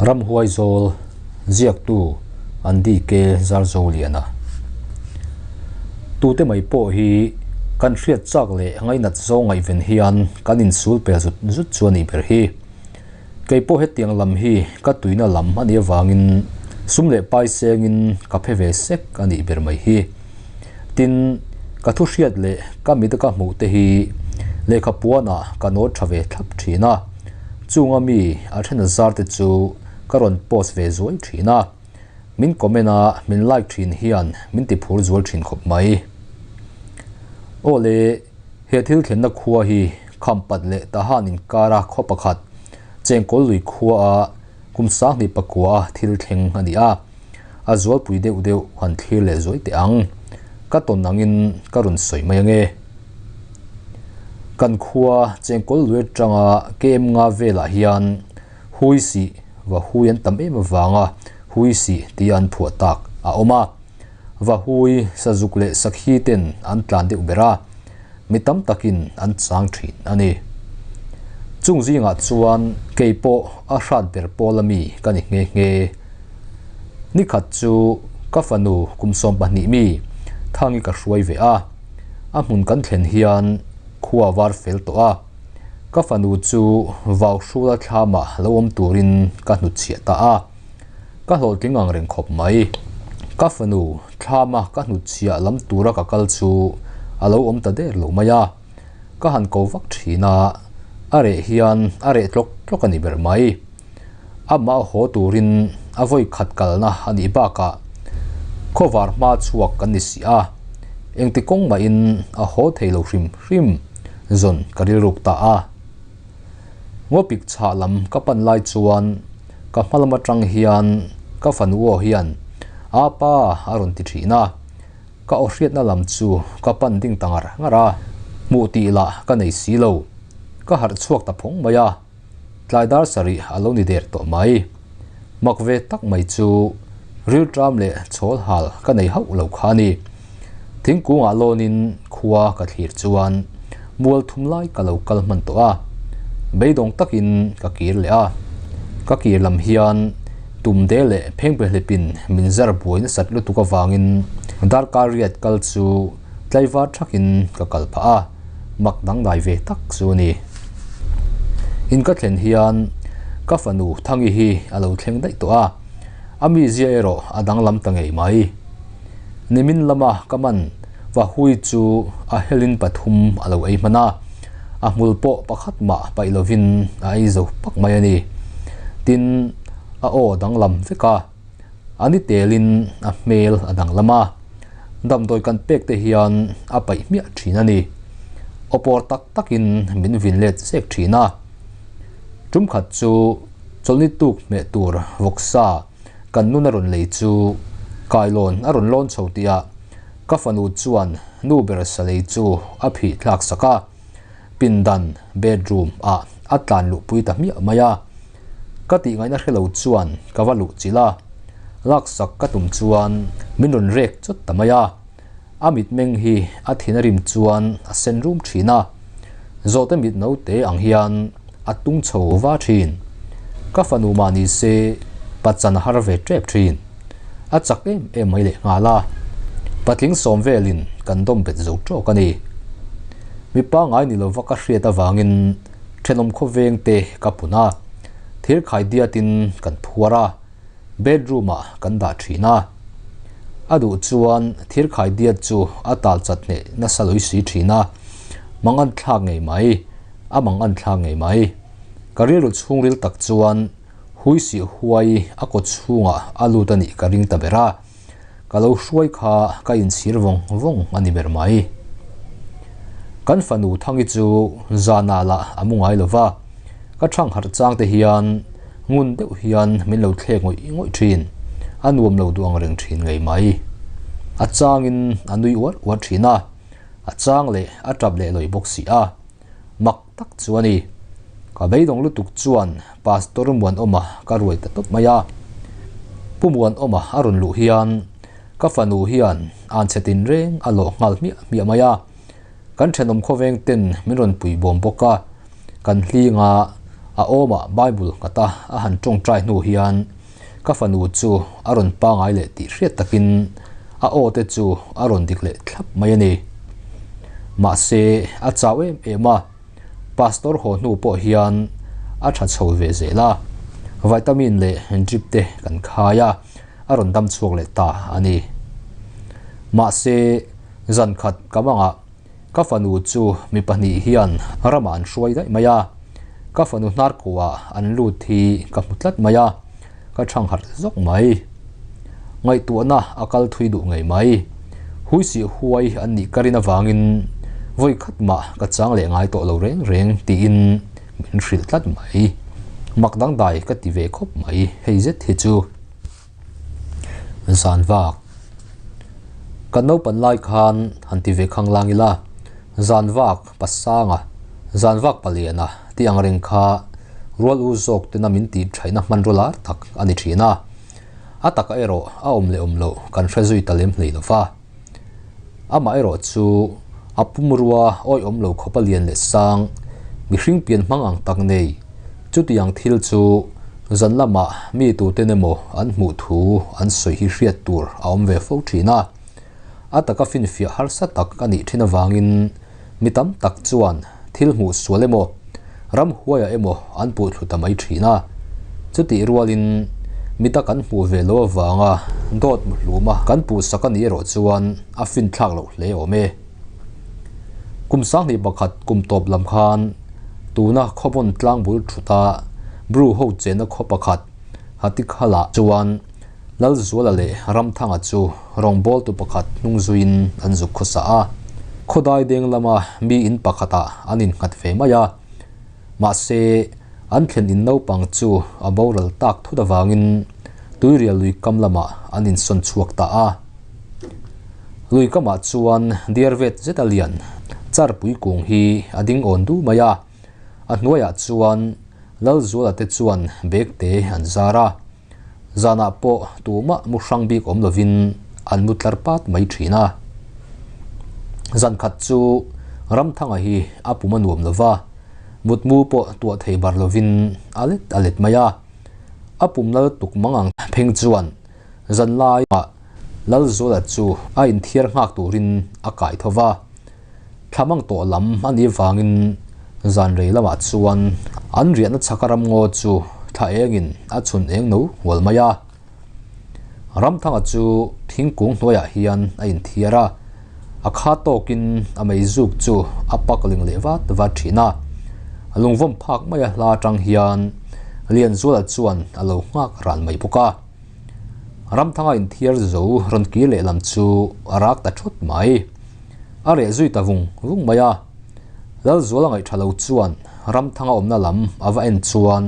Ramhuai zawl ziaktu Andy K Zarzoliana. Tute mai pawh hi kan hriat chak leh ngainat zawng ngaihven hian kan insul pel zut zut chu a nih ber hi. Kei pawh hetiang lam hi ka tuina lam a nih avangin sum leh pai sengin ka phe ve sek a nih ber mai hi. Tin, ka thu hriat leh ka mit ka hmuh te hi lehkha puanah ka nawt tha ve thlap thin a, chunga mi a then zar te chu ka rawn post ve zuai thin a, min comment a min like thin hian min ti phur zual thin khawp mai. Aw le, he thil thlenna khua hi Khampat leh Tahan inkara khaw pakhat Chengkawl lui khua a kum 2009 a thil thleng a ni a, a zualpui deuh deuh han thlir leh zuai teh ang. Ka tawn angin ka rawn sawi mai ange. Kan khua Chengkawl lui atanga KM nga velah hian hui sih va hui an tam em avanga hui sih tia an phuah tak a awm a. Va hui sazuk leh sakhi ten an tlan deuh ber a, mi tam takin an chang thin a ni. Chung zingah chuan kei pawh a hrat ber pawl ami ka ni nghe nghe. Nikhat chu ka fanu kum 12 mi Thangi ka hruai ve a, a hmun kan thlen hian khua var fel tawh a. Ka fanu chu vau hrula thlama lo awm turin ka hnutchhiah ta a. Ka hlawhtling ang reng khawp mai. Ka fanu thlama ka hnutchhiah lam tura ka kal chu a lo awm ta der lo mai a. Ka han ko vak thin a, a reh hian a reh tlawk tlawk a ni ber mai. Amah haw turin a vawi khat kalna a nih bakah khawvar hma chhuak kan ni si a, engti kawng mahin a haw thei lo hrim hrim zawn ka rilruk ta a. Ngawpik chhah lam ka pan lai chuan ka hma lam atang hian ka fanu aw hian a pa a rawn ti thin a, ka aw hriatna lam chu ka pan ding ta ngar ngar a, hmuh tih lah ka nei si lo, ka harh chhuak ta phawng mai a, tlai dar sarih a lo ni der tawh mai. Mak ve tak mai chu rilṭam leh chhawl hal ka nei hauh lo kha a ni. Thingkungah lawnin khua ka thlir chuan mual thum lai ka lo kal hman tawh a, beidawng takin ka kir leh a. Ka kir lam hian tumde leh phengpehlepin min zar buai nasat lutuk avangin darkar riat kal chu tlaivar thakin ka kal phah a, mak dangdai ve tak chu a ni. In ka thlen hian ka fanu Thangi hi a lo thleng daih tawh a, a mizia erawh a danglam ta ngei mai. Nimin lama ka man va hui chu a helin pathum a lo ei hman a, a hmul pawh pakhat mah paih lovin a ei zo pak mai a ni. Tin, a aw danglam vek a, a ni telin a hmel a danglam a, damdawi kan pek te hian a paih hmiah thin a ni. Aw pawr tak takin min vin let zek thin a. Tum khat chu chawlhni tuk hmeh tur vawksa kan nun a rawn lei chu kailawn a rawn lawn chho tih ah ka fanu chuan nu ber salei chu a phih thlak sak a, pindan, bedroom, ah a tlan luhpui ta hmiah mai a. Ka tih ngaihna hre lo chuan ka va luh chilh a, laksak ka tum chuan min rawn rek chawt ta mai a. A mitmeng hi a thin a rim chuan a sen rum thin a, zawhte mit naute ang hian a tung chho va thin. Ka fanu mah ni se pachan a har ve tep thin. A chak em em mai leh nghal a, patling sawm velin kan dawm bet zo tawk a ni. Mi pangngai ni lova ka hriat avangin thenawm khawveng te ka pun a, thir khai diatin kan phuar a. Bedroom ah kan dah thin a, a duh chuan thir khai diat chu a tal chat hneh nasa lui si thin a, mang an thlak ngei mai, a mang an thlak ngei mai. Ka rilru chhungril tak chuan hui sih huai a kaw chhungah a lut a nih ka ring ta ber a, ka lo hruai kha ka inchhir vawng vawng a ni ber mai. Kan fanu Thangi chu zanah lah a mu ngai lo va, ka thang harh chang te hian ngun deuh hian min lo thlek ngawih ngawih thin, a nuam lo duh ang reng thin ngei mai. A changin a nui uar uar thin a, a chang leh a tap leh lawih bawk si a, mak tak chu a ni. Ka beidawng lutuk chuan Pastor Muanawma ka ruai ta tawp mai a. Pu Muanawma a rawn luh hian ka fanu hian an chhe tin reng a lawh nghal hmiah hmiah mai a. Kan thenawm khawveng ten min rawn pui bawm bawk a, kan hling a, A awmah Bible nghata a han tawngtai hnu hian ka fanu chu a rawn pangai leh tih hriat takin a aw te chu a rawn dik leh thlap mai a ni. Mahse, a chau em em a, Pastor haw hnu pawh hian a tha chho ve zel a, vitamin leh drip te kan khai a, a rawn dam chhuak leh ta a ni. Mahse, zan khat ka mangah Ka fanu chu mi pahnih hian ramah an hruai daih mai a, ka fanu hnar kuah an lut hi ka hmu tlat mai a, ka chhang harh zawk mai. Ngaihtuahna a kal thui duh ngei mai. Hui sih huai an nih ka rin avangin vawi khat mah ka chang leh ngai tawh lo reng reng tiin min hrilh tlat mai. Mak dangdai ka ti ve khawp mai hei zet hi chu. Zan vak. Kan naupan lai khan han ti ve khang lang ila, zan vak pasanga, zan vak paliana tih ang reng kha rual u zawk tena min tih thaihna hmanraw lar tak a ni thin a. A taka erawh a awm leh awm loh kan hre zui ta lem hlei lova. Amah erawh chu a pumrua awihawm lo khawp a lian leh sang, mihring pian hmang ang tak nei. Chutiang thil chu zan lamah mi tuten emaw an hmuh thu an sawi hi hriat tur a awm ve fo thin a. A taka finfiah harsa tak a nih thin avangin mi tam tak chuan thil hmuh sual emaw, ramhuaiah emaw an puh thlu ta mai thin a. Chutih rualin mita kan hmuh ve lo avanga dawt muhluma kan puhsak a nih erawh chuan a finthlak loh hle awm e. Kum sanghnih pakhat kum tawp lam khan tuna khawpawn tlangbul thuta Bru ho chenna khaw pakhat Hatikhala chuan Lalzuala leh Ramthanga chu rawngbawltu pakhat hnung zuiin an zuk khawsa a, khawdai deng lama mi in pakhatah an innghat ve mai a. Mahse, an thlen in naupang chu a boral tak thut avangin tuirial lui kam lamah an insawn chhuak ta a. Lui kamah chuan diar vet zet a lian charpui kung hi a ding awn du mai a, a hnuaiah chuan Lalzuala te chuan bag te an zar a. Zanah pawh tumah mu hrang bik awm lovin an mu tlar pat mai thin a. Zan khat chu Ramthanga hi a pum a nuam lova, mutmu pawh tuah thei bar lovin a let a let mai a. A pum nal tuk mang ang pheng chuan zan laiah Lalzuala chu a inthiar nghak turin a kai tho va. Thlamang tawh lam a nih vangin zan rei lamah chuan an riahna chhaka ramngaw chu thla engin a chhun eng no hual mai a. Ramthanga chu thingkung hnuaiah hian a inthiar a, a kha tawkin a mei zuk chu a pak ling leh vat vat thin a. Lungvawm phak maia hla atang hian Lianzuala chuan a lo nghak ran mai bawk a. Ramthanga inthiar zo rawn kir lehlam chu a rak ta thut mai. A reh zui ta vung vung mai a. Lalzuala ngaih tha lo chuan Ramthanga awmna lam a va en chuan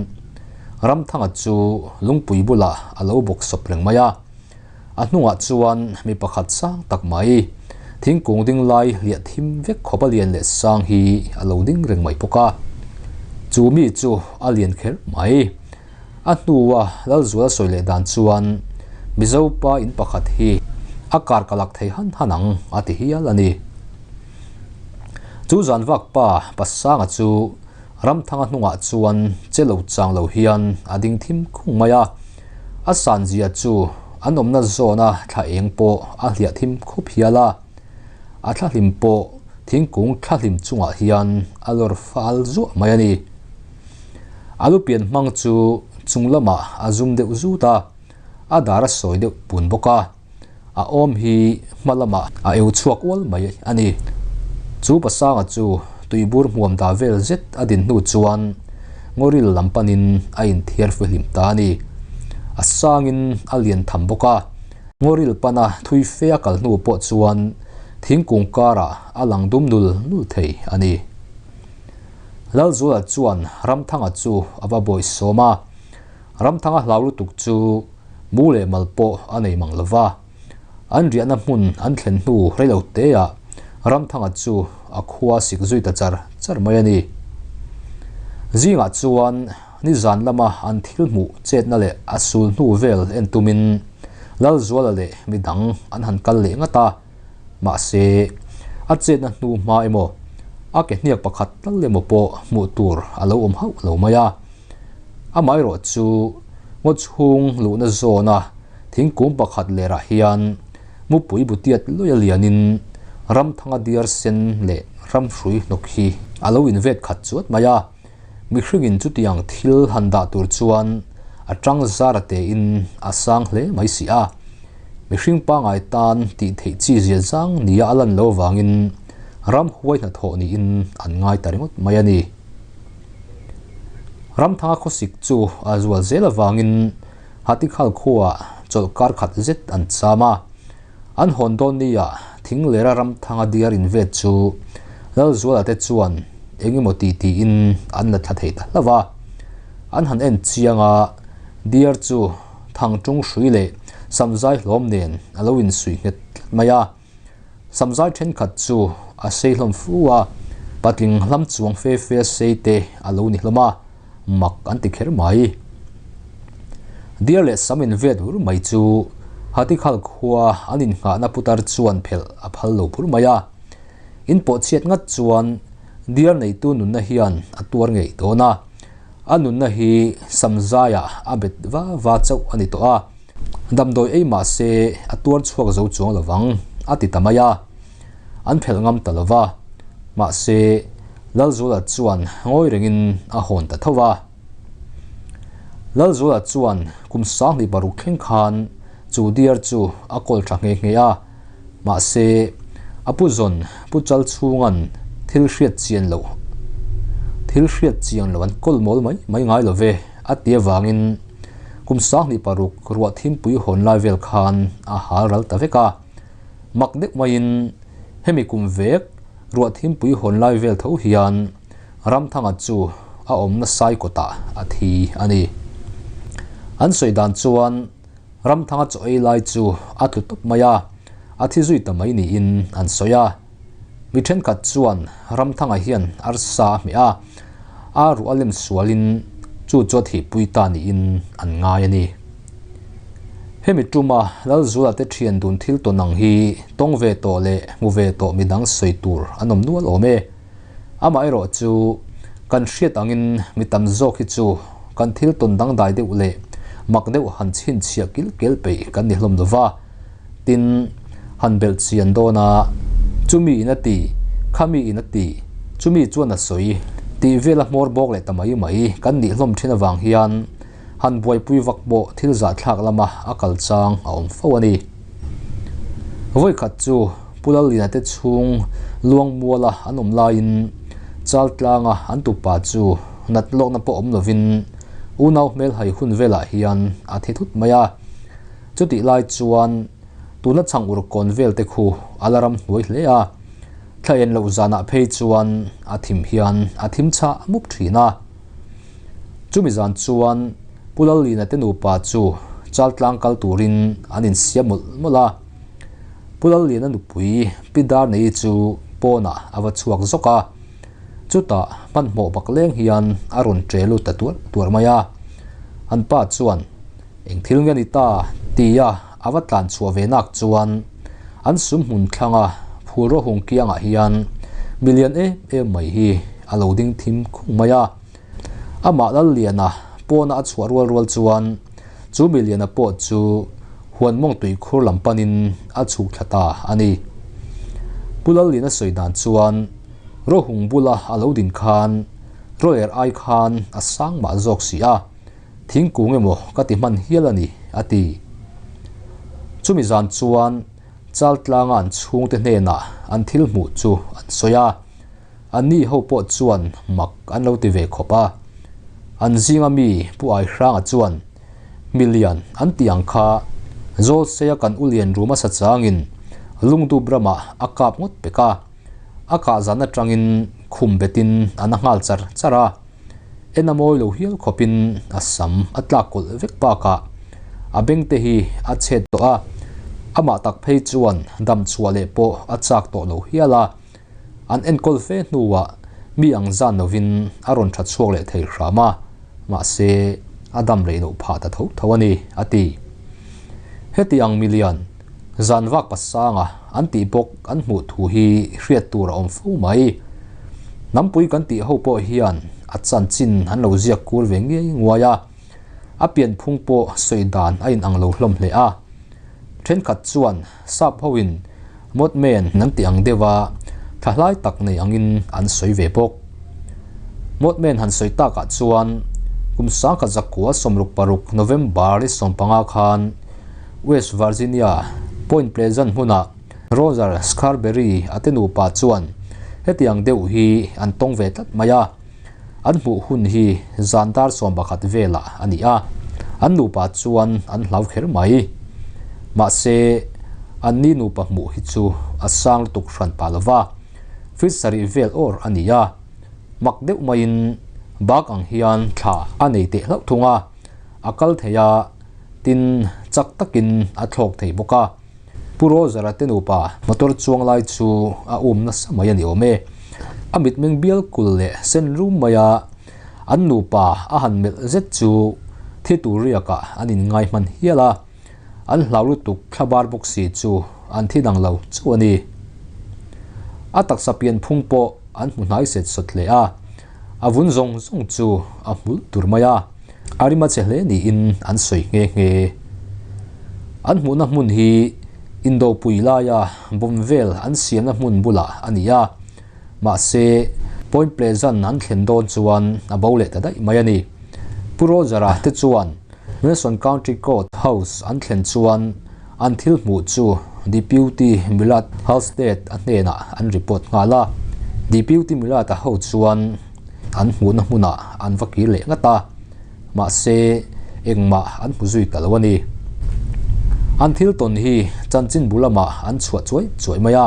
Ramthanga chu lungpui bulah a lo bawk sawp reng mai a. A hnungah chuan mi pakhat sang tak mai, thingkung ding lai hliah thim vek khawp a lian leh sang hi a lo ding reng mai bawk a. Chu mi chu a lian kher mai. A hnua Lalzuala sawi leh dan chuan Mizo pa in pakhat hi a kar ka lak thei han han ang a ti hial a ni. Chu zan vak pa Pasanga chu Ramthanga hnungah chuan che lo chang lo hian a ding thim khung mai a, a san zia chu an awmna zawna thla eng pawh a hliah thim khup hial a, a thla hlim pawh thingkung thla hlim chungah hian a lawr fal zuah mai a ni. A lu pian hmang chu chung lamah a zum deuh zut a, a dar a sawi deuh pun bawk a, a awm hi hma lamah a eu chhuak ual mai a ni. Chu Pasanga chu tuibur hmuam da vel zet a din hnu chuan ngawril lam panin a inthiar fihlim ta a ni. A sangin a lian tham bawk a, ngawril pana thui fe a kal hnu pawh chuan thingkung karah a lang dum nul nul thei a ni. Lalzuala chuan Ramthanga chu a va bawi sawm a, Ramthanga hlau lutuk chu mu leh mal pawh a nei mang lo va. An riahna hmun an thlen hnu rei lo teah Ramthanga chu a khua sik zui ta char char mai a ni. Zingah chuan nizan lama an thil hmuh chetna leh a sul hnu vel en tumin Lalzuala leh midang an han kal leh ngat a. Mahse, a chetna hnu hma emaw, a ke hniak pakhat tal emaw pawh hmuh tur a lo awm hauh lo mai a. Amaherawhchu, ngaw chhung luhna zawna thingkung pakhat lerah hian mupui bu tiat luia lianin ramthanga diar sen leh ramhrui hnawk hi a lo invet khat chuat mai a. Mihringin chutiang thil han dah tur chuan a tang zar a tein a sang hle mai si a. Mihring pangai tan tih theih chi zia zang nia a lan lo vangin ramhuai hnathawh niin an ngai ta ringawt mai a ni. Ramthanga khawsik chu a zual zel avangin Hatikhal khuaah chawlhkar khat zet an cham a. An hawn dawn nia thing lera Ramthanga diar invet chu Lalzuala te chuan eng emaw ti tiin an la thla thei ta hlauh a. An han en chiang a, diar chu thangṭung hrui leh samzai hlawm nen a lo insuih nghet tlat mai a. Samzai thenkhat chu a sei hlawm fu a, patling hlam chuang fe fe sei te a lo ni hlawm a, mak an ti kher mai. Diar leh sam invet bur mai chu Hatikhal khua an innghahna putar chuan phelh a phal lo bur mai a. In pawhchhiat ngat chuan diar neitu nunna hian a tuar ngei dawn a, a nunna hi samzaiah a bet va va chauh a ni tawh a. Damdawi ei mah se a tuar chhuak zo chuang lo vang, a ti ta mai a. An phelh ngam ta lo va. Mahse, Lalzuala chuan ngawi rengin a hawn ta tho va. Lalzuala chuan kum 26 thleng khan chu diar chu a kawl tha nghe nghe a. Mahse, a pu zawn Pu Chalchhunga'n thil hriat chian loh thil hriat chian loh an kawl mawl mai mai ngai lo ve, a ti avangin Kum 26 ruah thimpui hawn lai vel khan a hal ral ta vek a. Mak deuh maiin hemi kum vek ruah thimpui hawn lai vel tho hian Ramthanga chu a awmna sai kawtah a thi a ni. An sawi dan chuan Ramthanga chaw ei lai chu a tlu tawp mai a, a thi zui ta mai niin an sawi a. Mi thenkhat chuan Ramthanga hian arsa a hmeh a, a ruah a lem sualin chu chu a thihpui ta niin an ngai a ni. Hemi tuma Lalzula te thian dun thil tawn ang hi tawng ve tawh leh hmu ve tawh midang sawi tur an awm nual awm e. Amaherawh chu kan hriat angin mi tam zawk hi chu kan thil tawn dangdai deuh leh mak deuh han chhinchhiah kil kel peih kan ni hlawm lova. Tin, han belh chian dawn a, chumi in a ti, khami in a ti, chumi chuan a sawi, tih vel a hmawr bawk leh ta mai mai kan nih hlawm thin avang hian han buaipui vak pawh thil zahthlak lama a kal chang a awm fo a ni. Vawikhat chu Pu Lalliana te chhung Luangmuala an awm laiin Chaltlanga an tupa chu nat lawkna pawh awm lovin unau hmelhai hun velah hian a thi thut mai a. Chutih lai chuan tuna chhang ur kawn vel te khu a la ram hnuai hle a, thla en loh zanah phei chuan a thim hian a thim chhah mup thin a. Chumi zan chuan Pu Lalliana te nupa chu Chaltlang kal turin an insiam mawlh mawlh a. Pu Lalliana nupui Pi Darneii chu pawnah a va chhuak zawk a, chutah hmanhmawh bak leng hian a rawn ṭe lut ta tuarh tuarh mai a. An pa chuan Eng thil nge ni ta? tia a va tlan chhuah ve nak chuan an sum hmun thlanga phur rawhung kiangah hian milian em em mai hi a lo ding thim khung mai a. Amah Lalliana pawna a chhuah rual rual chuan chu miliana pawh chu huan mawng tuikhur lam panin a chhuk thla ta a ni. Pu Lalliana sawi dan chuan rawhung bula a lo din khan rawler ai khan a sang mah zawk si a. Thingkung emaw ka ti hman hial a ni, a ti. Chumi zan chuan Chaltlanga an chhungte hnenah an thil hmuh chu an sawi a, anni ho pawh chuan mak an lo ti ve khawp a. An zinga mi Pu Aihranga chuan, Milian an tih ang kha Zawlseia kan u lian rum a sa changin Lungdup ramah a kap ngawt pek a, a kah zan atangin khum betin a na nghal char char a. En a mawi lo hial khawpin a sam a tlak kawlh vek bakah a beng te hi a chhet tawh a, amah tak phei chuan dam chhuah leh pawh a chak tawh lo hial a, an enkawl fe hnuah mi ang zan lovin a rawn tha chhuak leh thei hram a, mahse a dam rei loh phah ta tho tho a ni, a ti. Heti ang milian zan vak pasanga an tih bawk an hmuh thu hi hriat tur a awm fo mai. Hnampui kan tih ho pawh hian a chanchin an lo ziak kur ve ngei nguai a, a pianphung pawh sawi dan a inang lo hlawm hle a. Thenkhat chuan sap hoin Mothman an tih ang deuha thlahlai tak nei angin an sawi ve bawk. Mothman han sawi takah chuan kum 1996 November ni 15 khan West Virginia, Point Pleasant hmunah Roger Scarberry a te nupa chuan hetiang deuh hi an tawng ve tlat mai a, an hmuh hun hi zan dar 11 velah a ni a, an nupa chuan an hlau kher mai. Mahse, anni nupa hmuh hi chu a sang lutuk hran pah lova, feet sarih vel awr a ni a, mak deuh maiin bak ang hian thla a nei teh hlauh thung a, a kal thei a, tin chak takin a thlawk thei bawk a. Pu Roger-a te nupa motor chuang lai chu a um nasa mai a ni awm e. A mitmeng bial kul leh sen rum maia an nupa a han melh zet chu thi tur riakah an inngai hman hial a, an hlau lutuk thlabar bawk si chu an thi dang lo chauh a ni. A taksa pianphung pawh an hmu hnai set sawt hle a, a vun zawng zawng chu a hmul tur mai a. A rim a che hle niin an sawi nghe nghe. An hmuhna hmun hi Indopui laia bomb vel an siamna hmun bulah a ni a, mahse Point Pleasant an thlen dawn chuan a bo leh ta daih mai a ni. Pu Roger-a te chuan Mason County Court House an thlen chuan an thil hmuh chu Deputy Millard Halstead a hnenah an report nghal a. Deputy Millard-a ho chuan an hmuhna hmunah an va kir leh ngat a, mahse engmah an hmu zui ta lo a ni. An thil tawn hi chanchinbu lamah an chhuah chuai chuai mai a,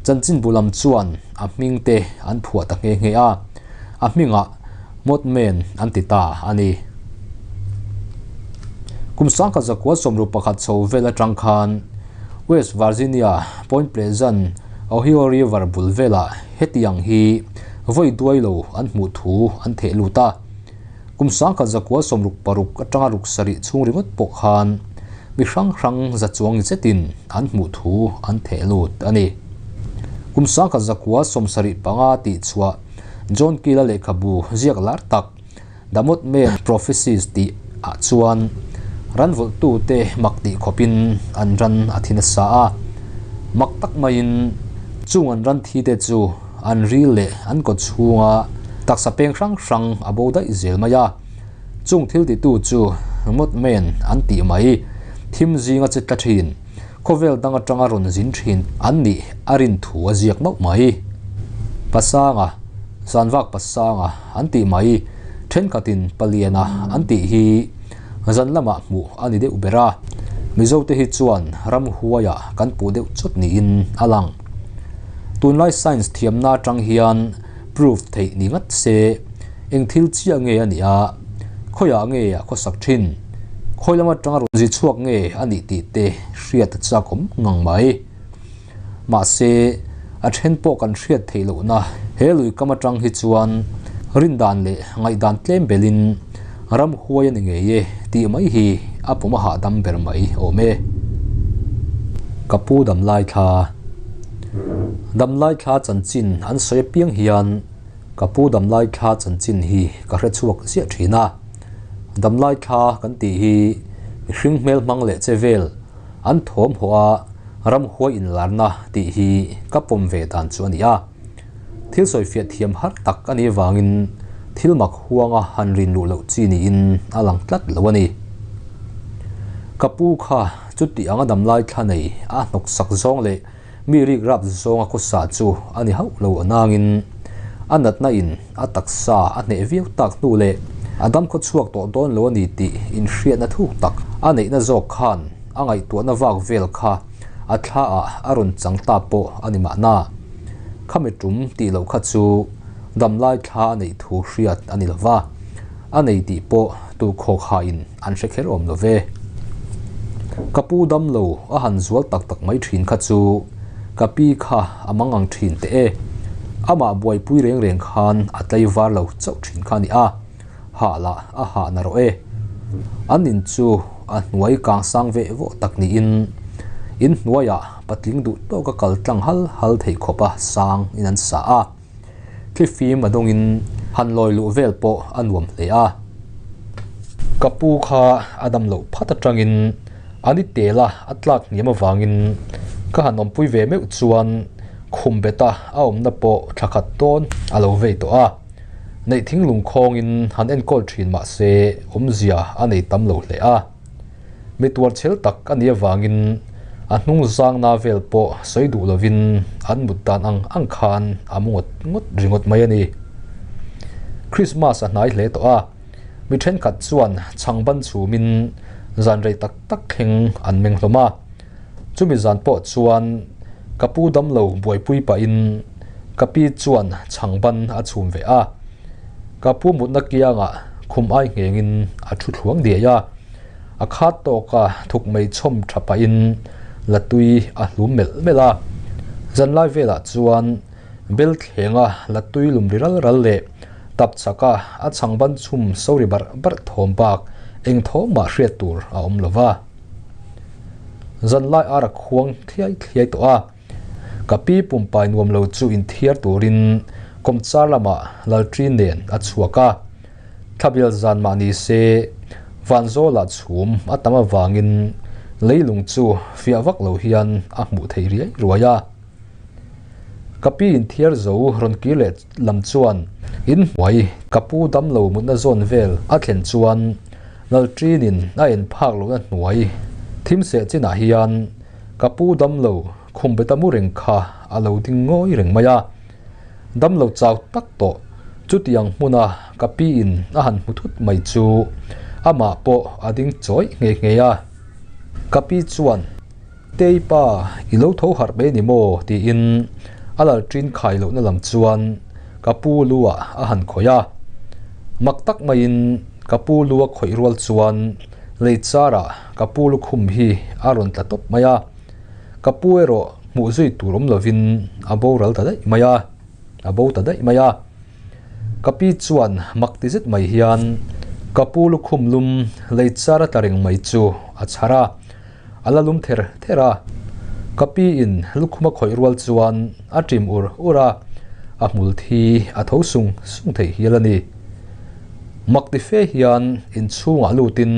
chanchinbu lam chuan a hming te an phuah ta nghe nghe a, a hmingah Mothman an ti ta a ni. Kum 1961 chho vel atang khan West Virginia Point Pleasant Ohio River bul velah hetiang hi vawi duai lo an hmuh thu an theh lut a. Kum 1966 atanga ruk sarih chhung ringawt pawh khan mi hrang hrang za chuang zetin an hmuh thu an theh lut a ni. Kum 1975 tih chhuah John Keel-a lehkhabu ziak lar tak The Mothman Prophecies tih ah chuan ran vulhtute mak tih khawpin an ran a thi nasa a. Mak tak maiin chung an ran thi te chu an ril leh an kaw chhunga taksa peng hrang hrang a bo daih zel mai a. Chung thil titu chu Mothman an tih mai, thim zinga che tla thin, khawvel dang atanga rawn zin thin an nih a rin thu a ziak mauh mai. Pasanga. Zanvak pasanga an tih mai, thenkhatin paliana an tih hi zan lamah hmuh a ni deuh ber a, Mizote hi chuan ramhuaiah kan puh deuh chawt niin a lang. Tunlai science thiamna atang hian proof theih ni ngat se, eng thil chiah nge a nih a, khawiah nge a khawsak thin, khawi lam atanga rawn zi chhuak nge a nih tih te hriat a chakawm ngang mai. Mahse, a then pawh kan hriat theih lohna he lui kam atang hi chuan rindan leh ngaihdan tlem belin ram huai a ni ngei e tih mai hi a pawm a hahdam ber mai awm e. Ka pu damlai thla Damlai thla chanchin an sawi apiang hian ka pu damlai thla chanchin hi ka hre chhuak ziah thin a. Damlai thla kan tih hi mihring hmel hmang leh che vel an thawm haw a, ramhuai inlarna tih hi ka pawm ve dan chu a ni a. Thil sawifiah thiam har tak a nih vangin thil mak huanga han rin luh loh chi niin a lang tlat lo a ni. Ka pu kha chuti anga damlai thla nei a hnawksak zawng leh mi rik rap zawnga khawsa chu a ni hauh lo anangin a natna in a taksa a hneh viau tak hnu leh a dam khaw chhuak tawh dawn lo a ni tih inhriatna thuk tak a neihna zawk khan a ngaihtuahna vak vel kha a thla ah a rawn chang ta pawh a ni mahna. Khami tum tih loh kha chu damlai thla a neih thu hriat a ni lova, a nei tih pawh tu khawk hain an hre kher awm lo ve. Ka pu dam lo a han zual tak tak mai thin kha chu ka pi kha a mang ang thin teh e. Amah buaipui reng reng khan a tlaivar lo chauh thin kha a ni a, hah lah a hah na rawh e. An in chu a hnuai kang sang veh vawh tak niin in hnuaiah patling duh tawk a kal tlang hal hal thei khawp a sang in an sa a. Thlifim a dawngin Han lawi luh vel pawh a nuam hle a. Ka pu kha a dam loh phat atangin a ni tel a, a tlak hniam avangin ka han awmpui ve meuh chuan khum beta a awmna pawh thla khat dawn a lo vei tawh a. Neih thinglung khawngin han enkawl thin mah se awmzia a nei tam lo hle a. Mi tuar chhel tak a nih avangin a hnung zangna vel pawh sawi duh lovin an mut dan ang ang khan a mu ngawt ngawt ringawt mai a ni. Krismas a hnai hle tawh a, mi thenkhat chuan chhangban chhumin zan rei tak tak thleng an meng hlawm a. Chumi zan pawh chuan ka pu damlo buaipui pahin ka pi chuan chhangban a chhum ve a. Ka pu mutna kiangah khum ai nghengin a thu thluang diai a, a khat tawka thuk mei chhawm tha pahin la tui a hlum melh melh a. Zanlai velah chuan bel thlenga la tui lum ri ral ral leh tap chaka a chhangban chhum so ri barh barh thawm bak eng thawm mah hriat tur a awm lo va. Zanlai ar a khuang thliai thliai tawh a. Ka pi pumpai nuam lo chu inthiar turin kawmchar lamah Lalṭi nen a chhuak a. Thlabial zan mah ni se, Vanzawlah chhum a tam avangin leilung chu fiah vak lo hian a hmuh thei riai ruai a. Ka pi inthiar zo rawn kir leh lam chuan inhmuai ka pu damlo mutna zawn vel a thlen chuan Lalṭinin a en phak lohna hnuai thim seh chinah hian Ka pu damlo khum beta mu reng kha a lo ding ngawi reng mai a. Damlo chau tak tawh chutiang hmuna ka pi in a han hmu thut mai chu amah pawh a ding chawih nghe nghe a. Ka pi chuan, Tei pa, i lo tho harh mai ni maw? tiin a lal ṭin khai lohna lam chuan ka pu lu ah a han khawih a. Mak tak maiin ka pu lu a khawih rual chuan Lei charah ka pu lukhum hi a rawn tla tawp mai a, ka pu erawh hmuh zui tur awm lovin a boral ta daih mai a, a bo ta daih mai a. Ka pi chuan mak ti zet mai hian ka pu lukhum lum lei char a tla reng mai chu a chhar a, a la lum ther ther a. Ka pi in lukhum a khawih rual chuan a ṭim ur ur a, a hmul thi a tho sung sung thei hial a ni. Mak ti fe hian inchhungah lutin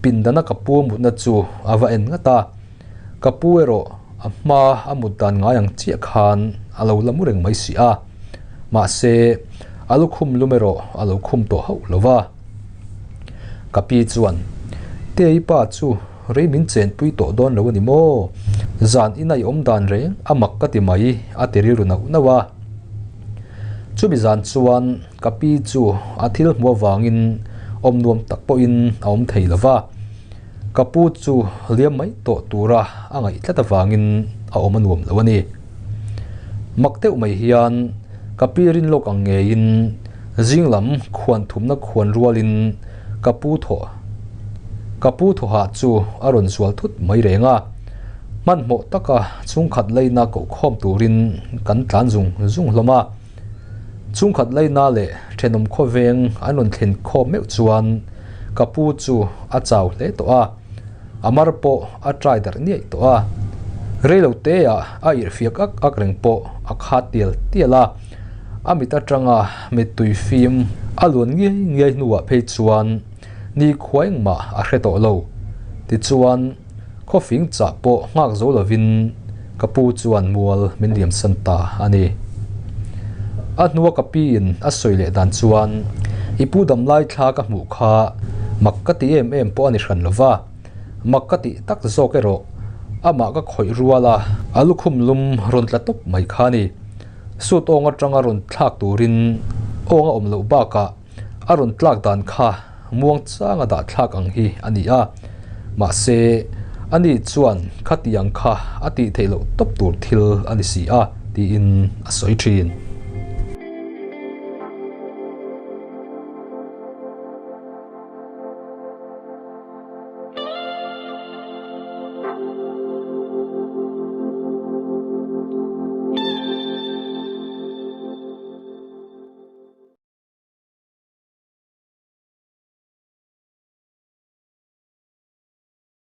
pindana ka pu mutna chu a va en ngat a, ka pu erawh a hma a mut dan ngai ang chiah khan a lo la mu reng mai si a, mahse a lukhum lum erawh a lo khum tawh hauh lo va. Ka pi chuan, Tei pa chu rei min chenpui tawh dawn lo a ni maw? Zan ina i awm dan reng a mak ka ti mai a ti rilru nauh nauh a. Chumi zan chuan Ka pi chu a thil hmuh avangin awm nuam tak pawhin a awm thei lo va, ka pu chu liam mai tawh tura a ngaih tlat avangin a awm a nuam lo a ni. Mak deuh mai hian ka pi rin lawk ang ngeiin zing lam khuan thumna khuan rualin ka pu thawh ka pu thawhah chu a rawn zual thut mai reng a, hmanhmawh taka chhungkhat leina kohkhawm turin kan tlan zung zung hlawm a. Chhungkhat laina leh thenawm khawveng an rawn thlen khawm meuh chuan ka pu chu a chau hle tawh a, a mar pawh a trai darh niaih tawh a. Reilo teah a irhfiak ak ak reng pawh a khat tial tial a, a mit atanga mittui fim a luan ngiai ngiai hnuah phei chuan ni khua engmah a hre tawh lo. Tichuan, Khawfing chah pawh nghak zo lovin ka pu chuan mual min liamsan ta a ni. A hnua ka piin a sawi leh dan chuan, I pu damlai thla ka hmuh kha mak ka ti em em pawh a ni hran lo va, mak ka tih tak zawk erawh amah ka khawih rual a, a lukhum lum rawn tla tawp mai kha a ni. Suit awng atanga rawn thlak turin awng a awm loh bakah A rawn tlak dan kha muang changa dah thlak ang hi a ni a, mahse ani chuan khatiang kha a tih theih loh tawp tur thil a ni si a, tiin a sawi thin.